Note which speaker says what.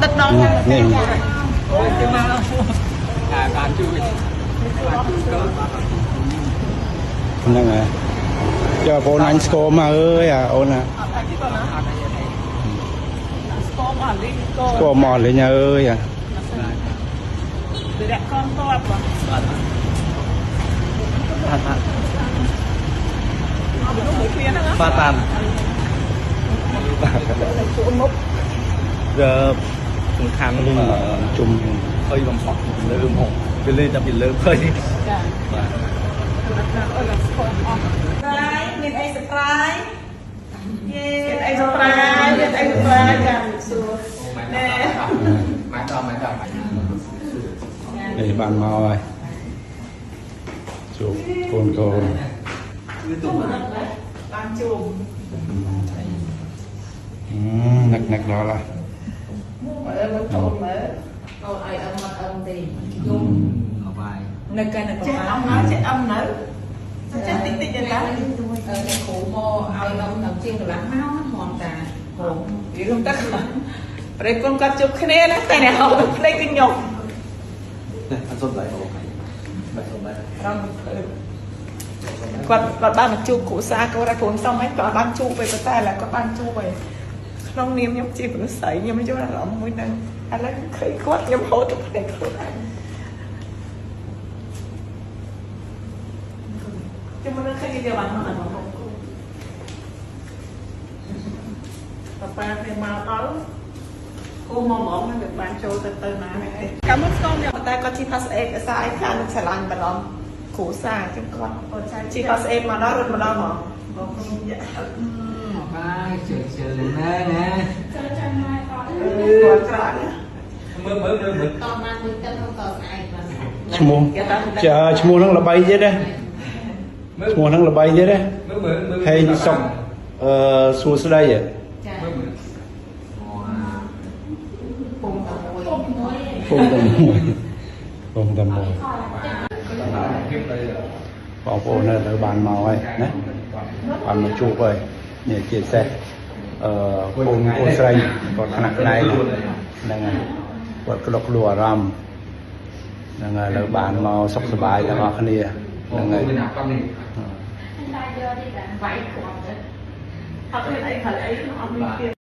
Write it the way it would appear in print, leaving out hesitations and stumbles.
Speaker 1: ដិតដល់ខាង
Speaker 2: នេះ
Speaker 3: អូយទៅមកអាបានជួយបានជួយកូន
Speaker 2: ហ្នឹងហើយចុះបងអញស្គមមកអើយអាអូនណា
Speaker 1: អត់អីទេណា
Speaker 3: អត់អីទេ
Speaker 1: ស្គមអត់លីកូន
Speaker 2: ស្គមមកលេងអើយអា
Speaker 1: រកកូនតប
Speaker 3: បាទបាទបាទ
Speaker 1: អត់នោះមួយគ្នាហ្នឹង
Speaker 3: បាទបាទ
Speaker 1: ជួមុខ
Speaker 3: វាសំខាន់
Speaker 2: ជុំ
Speaker 3: ភ័យបំផុតលើហ្មងវាលេងតែពីលើភ័យ
Speaker 1: ចា
Speaker 3: បាទ
Speaker 1: អូនស្គមអស់ប្រាយមានអី surprise យេមានអី surprise មានអី surprise ចាសួរណែ
Speaker 3: ម៉ែដល់ម៉ែដល់
Speaker 2: នេះបានមកហើយជួបកូនកូន
Speaker 3: គឺទុំ
Speaker 1: បានជួប
Speaker 2: នឹកនឹកដល់ហើយ
Speaker 1: មើលមើលកូនមើល
Speaker 4: កូនឲ្យអឹមអត់អឹមទេ
Speaker 3: អបាយ
Speaker 4: នៅកាន់តែ
Speaker 1: ចេះអំនៅចេះអំនៅចេះតិចតិចទេតា
Speaker 4: អឺអ្នកគ្រូមកឲ្យអឹមដល់ជាងកន្លះម៉ោងហ្មងតា
Speaker 1: អូយរួមទៅប្រេគុណគាត់ជួបគ្នាណាតែអ្នកហៅភ្លេចគឺខ្ញុំ
Speaker 3: នេះអត់សុំដៃមកបាទសុំដៃ
Speaker 1: រំគាត់គាត់បានមកជួបគ្រូសាគាត់តែគ្រូសុំអីគាត់បានជួបไปប៉ុន្តែឥឡូវគាត់បានជួបហើយក្នុងនាមខ្ញុំជាមនុស្សស្រីខ្ញុំយកអារម្មណ៍មួយហ្នឹងឥឡូវឃើញគាត់ខ្ញុំហូតទៅភ្នែកខ្លួនឯងខ្ញុំមិនឃើញគេបានមកដល់មកប៉ាប៉ាគេមកដល់គូមកហ្មងនឹងបានចូលទៅទៅណានេះកាលមុនស្គមខ្ញុំតែគាត់ជិះ pass 8ភាសាអីខាងនឹងឆ្លាញ់បន្លំគ្រូសាចឹងគាត់ជិះ pass 8មកដល់រត់មកដល់ហ្មងបងខ្ញុំយ៉ា
Speaker 3: អបាយជឿជឿណែណែ
Speaker 1: គាត់ក្រណា
Speaker 3: មើលមើលមើលមើល
Speaker 4: តបានមួយទឹកក្នុងតស្អែកបាទ
Speaker 2: ឈ្មោះចាឈ្មោះហ្នឹងល្បីទៀតណា
Speaker 3: មើល
Speaker 2: ឈ្មោះហ្នឹងល្បីទៀតណា
Speaker 3: មើលមើលមើល
Speaker 2: ហេងសុកអឺសួស្ដីហ៎
Speaker 4: ចា
Speaker 3: មើលមើល
Speaker 4: ពុំតែមួយ
Speaker 2: ពុំតែមួយពុំតែមួយបងប្អូននៅលើបានមកហើយណាបានមកជួបហើយនេះជាពិសេសអឺកូនកូនស្រីគាត់ថ្នាក់ណែហ្នឹងហើយគាត់ក្លុកក្លួអារម្មណ៍ហ្នឹងហើយលើបានមកសុខសប្បាយទាំងអស់គ្នាហ្នឹងហើយ
Speaker 3: មានអាកំនេះ
Speaker 4: តែយកទីតាវាយគ្រាប់ទៅ
Speaker 1: អត់មានអីក្រៅអីក្នុងអត់មានទៀត